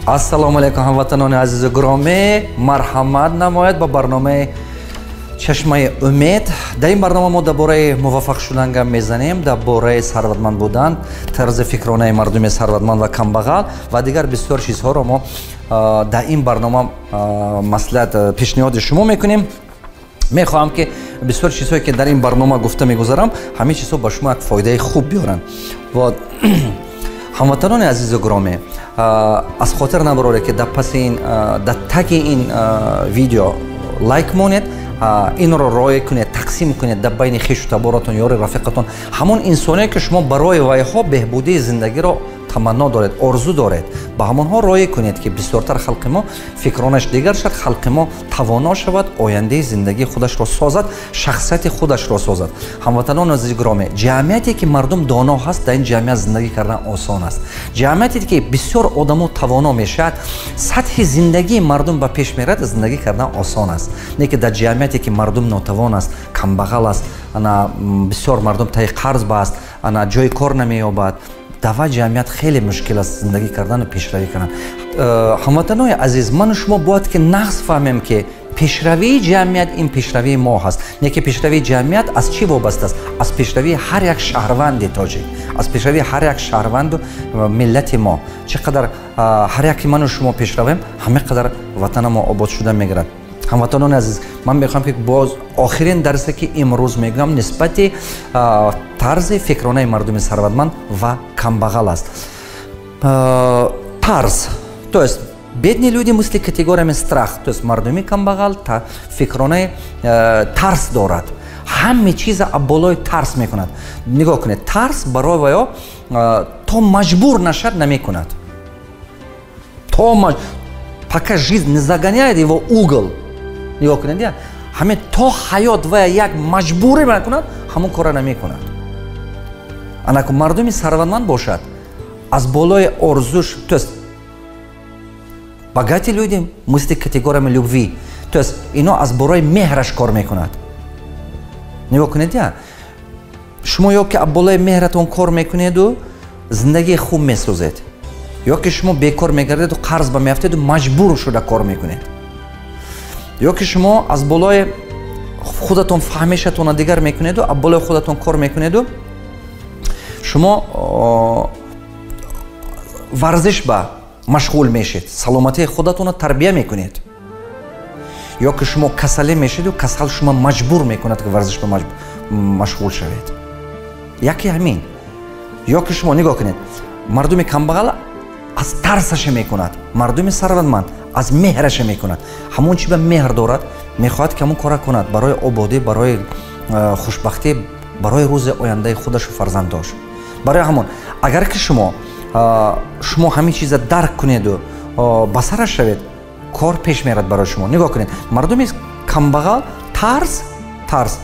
Ассалому алайкум, ҳамватанони азизу гиромӣ. Марҳамат намояд ба барномаи «Чашмаи умед». Дар ин барнома мо дар бораи муваффақ шудан гап мезанем, дар бораи сарватманд будан, тарзи фикронаи мардуми сарватманд ва камбағал ва дигар бисёр чизҳоро мо дар ин барнома маслиҳат, пешниҳоди шумо мекунем. Мехоҳам, ки бисёр чизҳое, ки дар ин барнома гуфта мегузарам, ҳамин чизҳо ба шумо як фоидаи хуб биёранд. Вот, ҳамватанони азизу гиромӣ, аз хотир набароред, ки дар паси ин, дар таги ин видео лайк монед, инро роя кунед, тақсим кунед дар байни хешу таборатон, ёри рафиқатон, ҳамон инсоне, ки шумо барои вайҳо беҳбудии зиндагиро таманно доред, орзу доред, ба ҳамонҳо роя кунед, ки бисёртар халқи мо фикронаш дигар шавад, халқи мо тавоно шавад, ояндаи зиндагии худашро созад, шахсияти худашро созад. Ҳамватанони азизи гиромӣ, ҷамъияте, ки мардум доно ҳаст, дар ин ҷамъият зиндагӣ кардан осон аст. Ҷамъияте, ки бисёр одамо тавоно мешавад, сатҳи зиндагии мардум ба пеш мерад, зиндагӣ кардан осон аст. Не ки дар ҷамъияте, ки мардум нотавон аст, камбағал аст, ана бисёр мардум таи қарз ба аст, ана ҷои кор намеёбад, дава ҷамъият хеле мушкил аст зиндагӣ кардану пешравӣ кардан. Ҳамватанои азиз, ману шумо бояд ки нағз фаҳмем, ки пешравии ҷамъият ин пешравии мо ҳаст. Не ки пешравии ҷамъият аз чӣ вобаста аст? Аз пешравии ҳар як шаҳрванди тоҷик, аз пешравии ҳар як шаҳрванду миллати мо. Чӣ қадар ҳар яки ману шумо пешравем, ҳамин қадар ватана мо обод шуда мегирад. Ҳамватанони азиз, ман мехоҳам, ки боз охирин дарсе, ки имрӯз мегӯям, нисбати тарзи фикронаи мардуми сарватманд ва камбағал аст. Тарз, то есть бедные люди мысли категориями страх, то есть мардуми камбағал фикронаи тарс дорад, ҳаме чиза болои тарс мекунад. Нигоҳ кунед, тарс барои ваё то маҷбур нашад, намекунад, то пока жизнь не загоняет его угол. Нигоҳ кунед, ҳамин то ҳаёт вая як маҷбурӣ накунад, ҳамон кора намекунад. Анаку мардуми сарватманд бошад, аз болои орзуш, то есть богатые люди мысли категориями любви, то есть ино аз борои меҳраш кор мекунад. Нигоҳ кунед, я шумо ё ки аз болои меҳратон кор мекунеду зиндагии хуб месозед, ё ки шумо бекор мегардеду қарз ба меафтеду маҷбур шуда кор мекунед, ё ки шумо аз болои худатон фаҳмишатонро дигар мекунеду аз болои худатон кор мекунеду шумо варзиш ба машғул мешед, саломатии худатонро тарбия мекунед, ё ки шумо касале мешеду касал шумо маҷбур мекунад, ки варзиш ба машғул шавед. Яке ҳамин. Ё ки шумо нигоҳ кунед, мардуми камбағал аз тарсаша мекунад, мардуми сарватманд аз меҳраша мекунад. Ҳамон чи ба меҳр дорад, мехоҳад, ки ҳамон кора кунад барои ободӣ, барои хушбахтӣ, барои рӯзи ояндаи худашу фарзандош. Барои ҳамон, агар ки шумо ҳамин чиза дарк кунеду ба сараш шавед, кор пеш мерад барои шумо. Нигоҳ кунед, мардуми камбағал тарс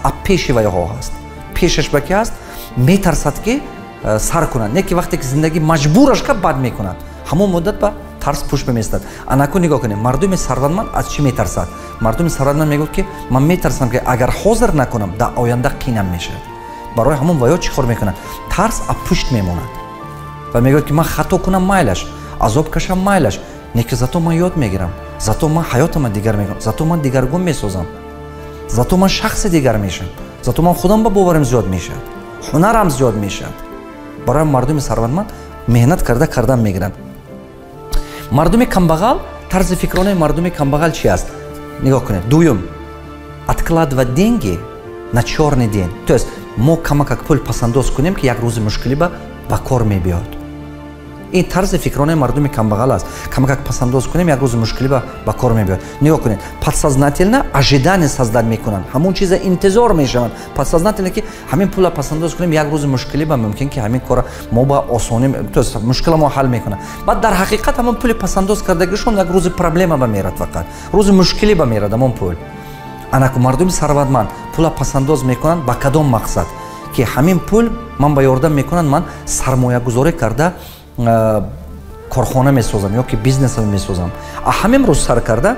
а пеши вайҳо ҳаст, пешаш ба ки ҳаст, метарсад, ки сар кунад. Не ки вақте ки зиндагӣ маҷбураш кард, бад мекунад, ҳамон муддат ба тарс пушт меместад. Анаку нигоҳ кунед, мардуми сарватманд аз чӣ метарсад? Мардуми сарватманд мегӯяд, ки ман метарсам, ки агар ҳозир накунам, дар оянда қинам мешавад. Барои ҳамон ваё чӣ кор мекунад? Тарс а пушт мемонад ва мегӯяд, ки ман хато кунам, майлаш, азоб кашам, майлаш, не ки зато ман ёд мегирам, зато ман ҳаётама дигар мекунам, зато ман дигаргун месозам, зато ман шахси дигар мешавам, зато ман худам ба боварим зиёд мешавад, ҳунарам зиёд мешавад. Барои мардуми сарватманд меҳнат карда кардан мегиранд. Мардуми камбағал, тарзи фикронаи мардуми камбағал чи аст? Нигоҳ кунед, дуюм: откладывать деньги на чёрный день, то есть мо камакак пул пасандоз кунем, ки як рӯзи мушкилӣ ба кор мебиёд. Ин тарзи фикронаи мардуми камбағал аст: камакак пасандоз кунем, як рӯзи мушкилӣ ба кор мебиёд. Нигоҳ кунед, подсознательно ожидание создать мекунанд, ҳамон чиза интизор мешаванд подсознательно, ки ҳамин пула пасандоз кунем, як рӯзи мушкилӣ ба мумкин, ки ҳамин кора мо ба осонӣ, то есть мушкила мо ҳал мекунад. Баъд дар ҳақиқат ҳамон пули пасандоз кардагишон як рӯзи проблема ба мерад, фақат рӯзи мушкилӣ ба мерад ҳамон пул. Анаку мардуми сарватманд пула пасандоз мекунанд ба кадом мақсад? Ки ҳамин пул ман ба ёрдам мекунанд, ман сармоягузорӣ карда корхона месозам ё ки бизнесам месозам. А ҳамин рӯз сар карда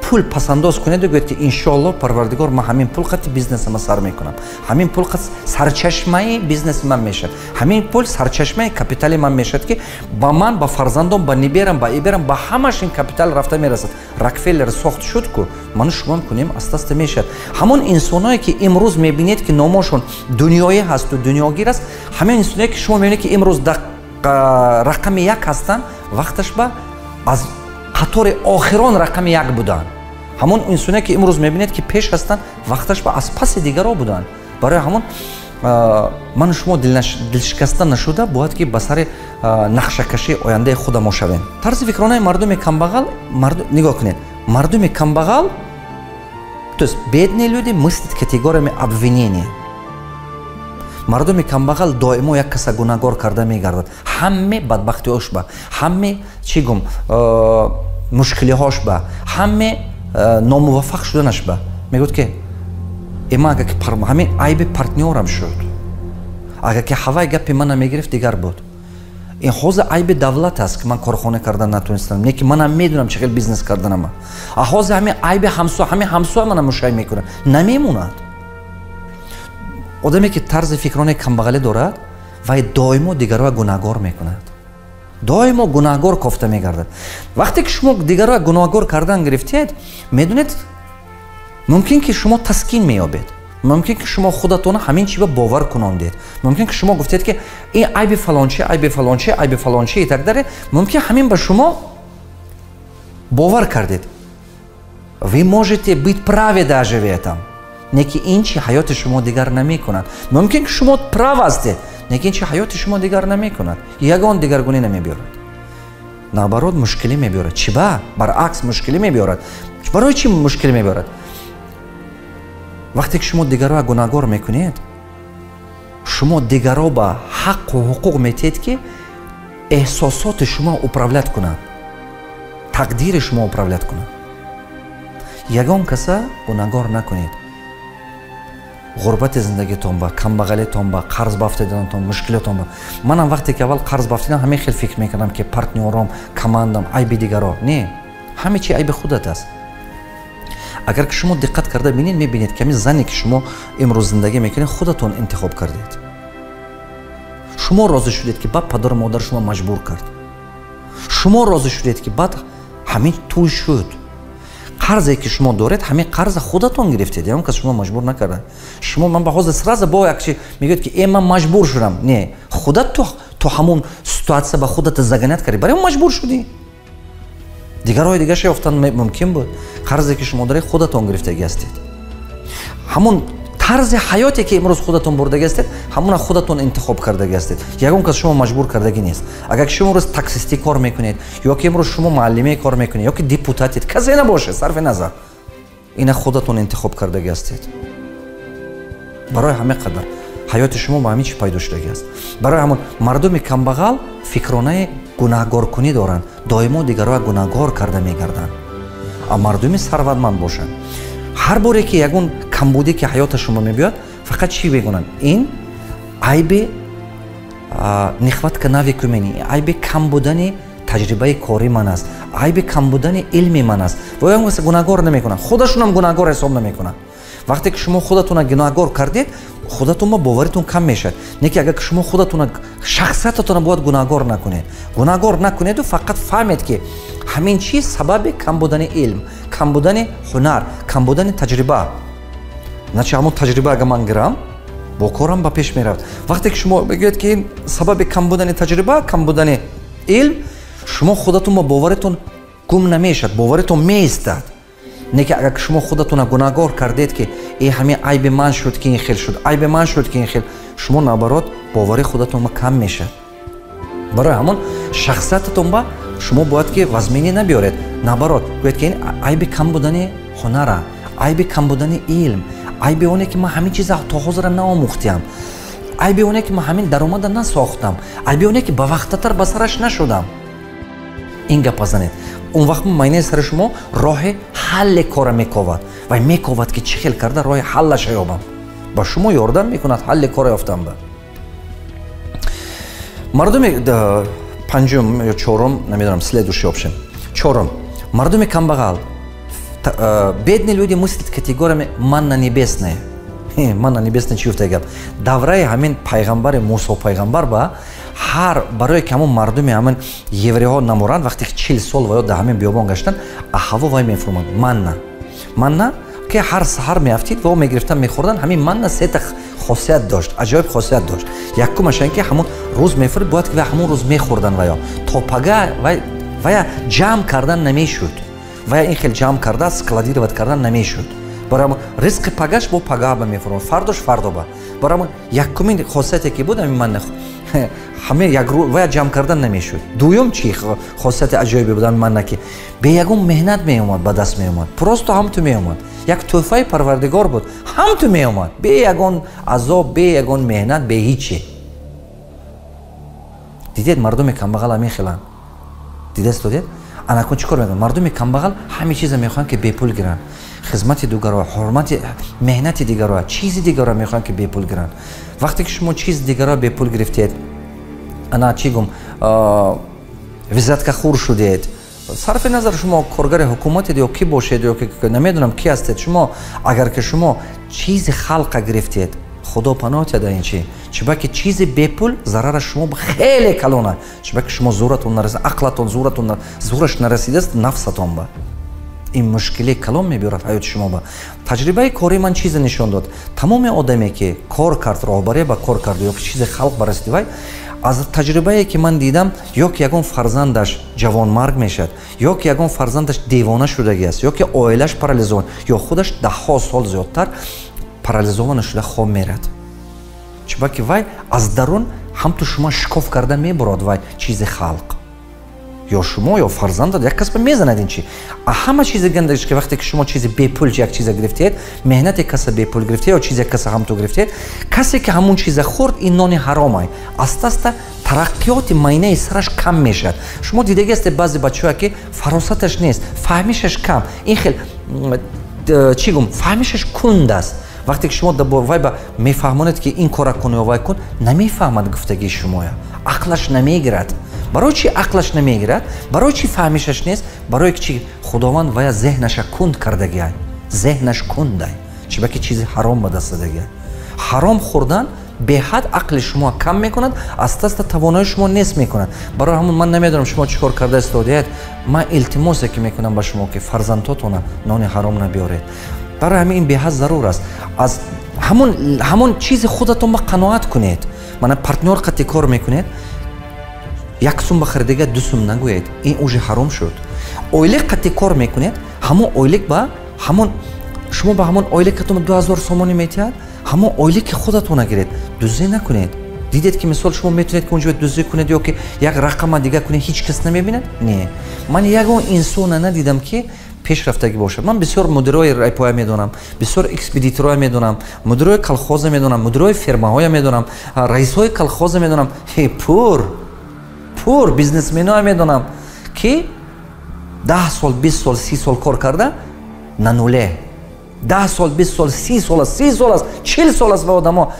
Пул пасандоз кунеду гӯед, ки иншоалло, Парвардигор, ман ҳамин пул қати бизнесама сар мекунам, ҳамин пул қат сарчашмаи бизнеси ман мешавад, ҳамин пул сарчашмаи капитали ман мешавад, ки ба ман, ба фарзандом, ба ниберам, ба иберам, ба ҳамаш ин капитал рафта мерасад. Рокфеллер сохт шуд ку, ману шумоам кунем, астаста мешавад. Ҳамон инсоное, ки имрӯз мебинед, ки номошон дунёӣ ҳасту дунёгир аст, ҳамин инсоное, ки шумо мебинед, ки имрӯз дар рақами як ҳастанд, вақташ ба аз қатори охирон рақами як буданд. Ҳамон инсоне, ки имрӯз мебинед, ки пеш ҳастанд, вақташ ба аз паси дигаро буданд. Барои ҳамон ману шумо дилшикаста нашуда бояд, ки ба сари нақшакашии ояндаи худамо шавем. Тарзи фикронаи мардуми камбағал. Нигоҳ кунед, мардуми камбағал, то есть бедные люди, мыслят категориями обвинения. Мардуми камбағал доимо як каса гунаҳгор карда мегардад. Ҳаме бадбахтиҳош ба, ҳаме, чӣ гум, мушкилиҳош ба, ҳаме номуваффақ шуданаш ба мегӯяд, ки ма агар ки ҳамин айби партнёрам шуд, агар ки ҳавай гапи мана мегирифт, дигар буд. Ин ҳозир айби давлат аст, ки ман корхона кардан натонистам, не ки манам медонам чӣ хел бизнес карданама. А ҳозир ҳамин айби ҳамсоя, ҳамин ҳамсоя мана мушай мекунад. Намемонад. Одаме, ки тарзи фикронаи камбағалӣ дорад, вай доимо дигарро гунаҳгор мекунад, доимо гунаҳгор кофта мегардад. Вақте ки шумо дигарро гунаҳгор кардан гирифтед, медонед, мумкин ки шумо таскин меёбед, мумкин ки шумо худатона ҳамин чиба бовар кунондед, мумкин ки шумо гуфтед, ки ин айби фалончи, айби фалончи, айби фалончи и так далее. Мумкин ҳамин ба шумо бовар кардед. Вы можете быть правы даже в этом, не ки ин чи ҳаёти шумо дигар намекунад. Мумкин ки шумо прав ҳастед, не ки ин чи ҳаёти шумо дигар намекунад, ягон дигаргунӣ намебиёрад, наоборот, мушкилӣ мебиёрад. Чӣ ба? Баръакс, мушкилӣ мебиёрад. Барои чӣ мушкилӣ мебиёрад? Вақте ки шумо дигарро гунаҳгор мекунед, шумо дигарро ба ҳаққу ҳуқуқ метиҳед, ки эҳсосоти шумо управлять кунад, тақдири шумо управлять кунад. Ягон каса гунаҳгор накунед ғурбати зиндагитон ба, камбағалитон ба, қарз бафтиданатон, мушкилотон ба. Манам вақте ки аввал қарз бафтидам, ҳамин хел фикр мекардам, ки партнёром, командам, айби дигаро. Не, ҳаме чи айби худат аст. Агар ки шумо диққат карда бинед, мебинед, ки ҳамин зане, ки шумо имрӯз зиндагӣ мекунед, худатон интихоб кардед. Шумо розӣ шудед, ки баъд падару модар шумо маҷбур кард. Шумо розӣ шудед, ки баъд ҳамин тӯй шуд. Қарзе, ки шумо доред, ҳамин қарза худатон гирифтед, ягон кас шумо маҷбур накарда. Шумо ман ба ҳозир сразу бо як чи мегӯяд, ки ман маҷбур шудам. Не, худат ту ҳамон ситуация ба худата загонять кардӣ, барои маҷбур шудӣ. Дигарҳои дигаша ёфтан мумкин буд. Қарзе, ки шумо доред, худатон гирифтагӣ ҳастед. Ҳамон тарзи ҳаёте, ки имрӯз худатон бурдагӣ ҳастед, ҳамона худатон интихоб кардагӣ ҳастед. Ягон кас шумо маҷбур кардагӣ нест. Агар ки шумо имрӯз таксистӣ кор мекунед, ё ки имрӯз шумо муаллиме кор мекунед, ё ки депутатед, касе набошед, сарфи назар, ина худатон интихоб кардагӣ ҳастед. Барои ҳамин қадар ҳаёти шумо ба ҳамин чи пайдо шудагӣ аст. Барои ҳамон мардуми камбағал фикронаи гунаҳгоркунӣ доранд, доимо дигарро гунаҳгор карда мегарданд. А мардуми сарватманд бошанд, ҳар боре ки ягон камбудӣ ки ҳаёта шумо мебиёд, фақат чӣ мегӯнанд? Ин айби нехватка навыки, умения, айби кам будани таҷрибаи кори ман аст, айби кам будани илми ман аст. Ва ягон каса гунаҳгор намекунанд, худашонам гунаҳгор ҳисоб намекунанд. Вақте ки шумо худатона гунаҳгор кардед, худатон ба боваритон кам мешавад. Не ки агар ки шумо худатона, шахсиятатона бояд гунаҳгор накунед, гунаҳгор накунеду фақат фаҳмед, ки ҳамин чиз сабаби кам будани илм, кам будани ҳунар, кам будани таҷриба. Начи ҳамон таҷриба агар ман гирам, бо корам ба пеш меравад. Вақте ки шумо мегӯед, ки ин сабаби кам будани таҷриба, кам будани илм, шумо худатон ба боваритон гум намешавад, боваритон меистад. Не ки агар шумо худатона гунаҳгор кардед, ки ҳамин айби ман шуд, ки ин хел шуд, айби ман шуд, ки ин хел, шумо наоборот, бовари худатон кам мешавад. Барои ҳамон шахсиятатон ба шумо бояд ки вазминӣ набиёред, наоборот, гӯяд, ки ин айби кам будани ҳунара, айби кам будани илм, айби оне, ки ман ҳамин чиза то ҳозира наомӯхтиам, айби оне, ки ман ҳамин даромада насохтам, айби оне, ки ба вақтатар ба сараш нашудам. Ин гапа занед, он вақт майнаи сари шумо роҳи ҳалли кора мековад ва мековад, ки чӣ хел карда роҳи ҳаллаша ёбам. Ба шумо ёрдам мекунад ҳалли кора ёфтан. Ба мардуми панҷум ё чорум, намедонам, следующий общем, чорум, мардуми камбағал Бедные люди мыслят категориями «манна небесная». Манна небесная чи гуфта гап? Давраи ҳамин пайғамбари Мусо пайғамбар ба ҳар барое ки ҳамон мардуми ҳамин евреҳо намуранд, вақте ки 40 сол ва ё дар ҳамин биёбон гаштанд, аҳаво вай мефурмад манна. Манна ки ҳар саҳар меафтид ва мегирифтан, мехӯрдан. Ҳамин манна сета хосият дошт, аҷоиб хосият дошт. Якумаш ин ки ҳамон рӯз мефурид, бояд ки вай ҳамон рӯз мехӯрдан ва ё то пага вая ҷамъ кардан намешуд. Вая ин хел ҷамъ карда, складировать кардан намешуд. Барои ризқи пагаш бо пагаба мефурмад, фардош фардоба. Барои якумин хосияте ки буд ҳамин манна, ҳаме вая ҷамъ кардан намешуд. Дуюм, чӣ хосияти аҷоибе буд ҳамин манна? Ки бе ягон меҳнат меомад, ба даст меомад, просто ҳамту меомад. Як тӯҳфаи Парвардигор буд, ҳамту меомад, бе ягон азоб, бе ягон меҳнат, бе ҳиче. Дидед, мардуми камбағал ҳамин хеланд. Дидастодед? Анакун чӣ кор мекунад мардуми камбағал? Ҳаме чиза мехоҳанд, ки бепул гиранд: хизмати дугаро, ҳурмати, меҳнати дигаро, чизи дигаро мехоҳанд, ки бепул гиранд. Вақте ки шумо чизи дигаро бепул гирифтед, ана чӣ гум, взятка хӯр шудед. Сарфи назар шумо коргари ҳукуматед ё ки бошед, ё ки намедонам ки ҳастед шумо, агар ки шумо чизи халқа гирифтед, Худо паноҳ тяда ин чи. Чунки чизи бепул зарараш шумо хеле калона, чунки шумо зӯратон нарасид, ақлатон, зӯратон зӯраш нарасидааст нафсатон ба. Ин мушкиле калон мебиёрад ҳаёти шумо ба. Таҷрибаи кори ман чизе нишон дод: тамоми одаме ки кор кард, роҳбария ба кор кард ё ки чизи халқ барасиди, вай аз таҷрибае ки ман дидам, ё ки ягон фарзандаш ҷавонмарг мешавад, ё ки ягон фарзандаш девона шудагӣ аст, ё ки оилаш парализован, ё худаш даҳҳо сол зиёдтар парализована шуда хоб мерад. Чунки вай аз дарун ҳамту шумо шикоф карда мебурад. Вай чизи халқ ё шумо, ё фарзандат, як кас ба мезанад. Ин чи ҳама чизи гандагиш ки вақте ки шумо чизи бепул як чиза гирифтед, меҳнати каса бепул гирифтед ё чизе каса ҳамту гирифтед, касе ки ҳамун чиза хӯрд, ин нони ҳаромай. Аста аста тараққиёти майнаи сараш кам мешавад. Шумо дидаги ҳастед, баъзе бачаҳое ки фаросаташ нест, фаҳмишаш кам, ин хел чӣ гум, фаҳмишаш кунд аст. Вақте ки шумо вай ба мефаҳмонед, ки ин кора кун ё вай кун, намефаҳмад гуфтагии шумоя, ақлаш намегирад. Барои чи ақлаш намегирад? Барои чи фаҳмишаш нест? Барои чи Худованд вая зеҳнаша кунд кардагиай, зеҳнаш кундай. Чунки чизи ҳаром ба даст дадагиай. Ҳаром хӯрдан беҳад ақли шумо кам мекунад, аста аста тавонои шумо нест мекунад. Барои ҳамон ман намедонам, шумо чӣ кор карда истодиед. Ман илтимосе ки мекунам ба шумо, ки фарзандотона нони ҳаром набиёред. Барои ҳамин ин беҳад зарур аст. Аз ҳамон чизи худатон ба қаноат кунед. Мана, партнёр қати кор мекунед, 1 сум ба харидага 2 сум нагӯед, ин уже ҳаром шуд. Ойлик қати кор мекунед, ҳамон ойлик ба ҳамон шумо ба ҳамон ойликатон 2000 сомонӣ метиҳад, ҳамон ойлики худатона гиред, дуздӣ накунед. Дидед ки, мисол, шумо метавонед ки унҷо дуздӣ кунед ё ки як рақама дига кунед, ҳеҷ кас намебинад. Не, ман ягон инсона надидам, ки пешрафтагӣ бошад. Ман бисёр мудирои райпоя медонам, бисёр экспедитороя медонам, мудирои колхоза медонам, мудирои фермаҳоя медонам, раисҳои колхоза медонам, пур бизнесменоя медонам, ки 10 сол, 20 сол, 30 сол кор карда, на нуле. 10 сол, 20 сол, 30 сол аст, 30 сол аст, 40 сол аст ва одамо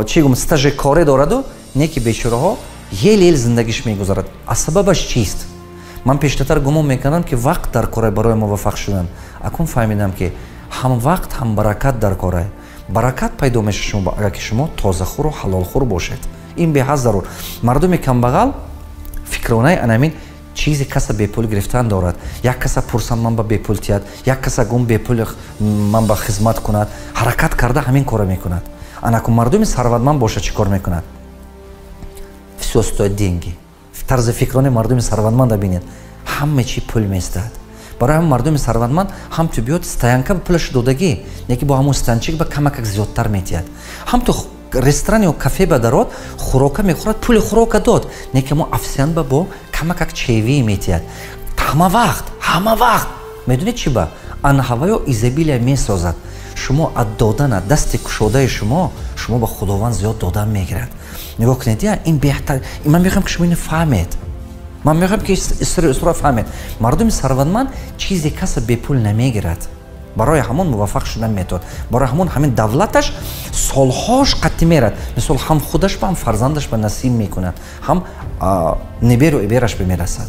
чӣ гум, стажи коре дораду, не ки бечораҳо ел ел зиндагиш мегузарад. А сабабаш чист? Ман пештартар гумон мекардам, ки вақт дар кора барои муваффақ шудан. Акун фаҳмидам, ки ҳам вақт, ҳам баракат дар кора. Баракат пайдо мешавад шумо, агар ки шумо тозахӯру ҳалолхӯр бошед. Ин беҳад зарур. Мардуми камбағал фикронаи анамин чизи каса бепул гирифтан дорад. Як каса пурсам, ман ба бепул тиҳад, як каса гум, бепул ман ба хизмат кунад, ҳаракат карда ҳамин корро мекунад. Анаку мардуми сарватманд бошад, чӣ кор мекунад? Всё стоит деньги. Тарзи фикрони мардуми сарватманда бинед: ҳама чи пул меистад. Барои ҳам мардуми сарватманд ҳам ту биёд стоянка, пулаш додагӣ, неки бо ҳамон стоянчик ба камакак зиёдтар метиҳад. Ҳам ту ресторан ё кафе ба дарод, хӯрока мехӯрад, пули хӯрока дод, неки мо официант ба бо камакак чаевые метиҳад ҳама вақт, ҳама вақт. Медонед чӣ? Ба анҳаваё изобилия месозад. Шумо аз додана, дасти кушодаи шумо, шумо ба Худованд зиёд додан мегирад. Нигоҳ кунед, я ин беҳтар. Ман мехоҳам, ки шумо ина фаҳмед. Ман мехоҳам, ки исро фаҳмед: мардуми сарватманд чизе каса бепул намегирад. Барои ҳамон муваффақ шудан метавонад. Барои ҳамон ҳамин давлаташ солҳош қатъӣ мерад. Мисол, ҳам худаш ба, ҳам фарзандаш ба насиб мекунад, ҳам неберу ибераш ба мерасад.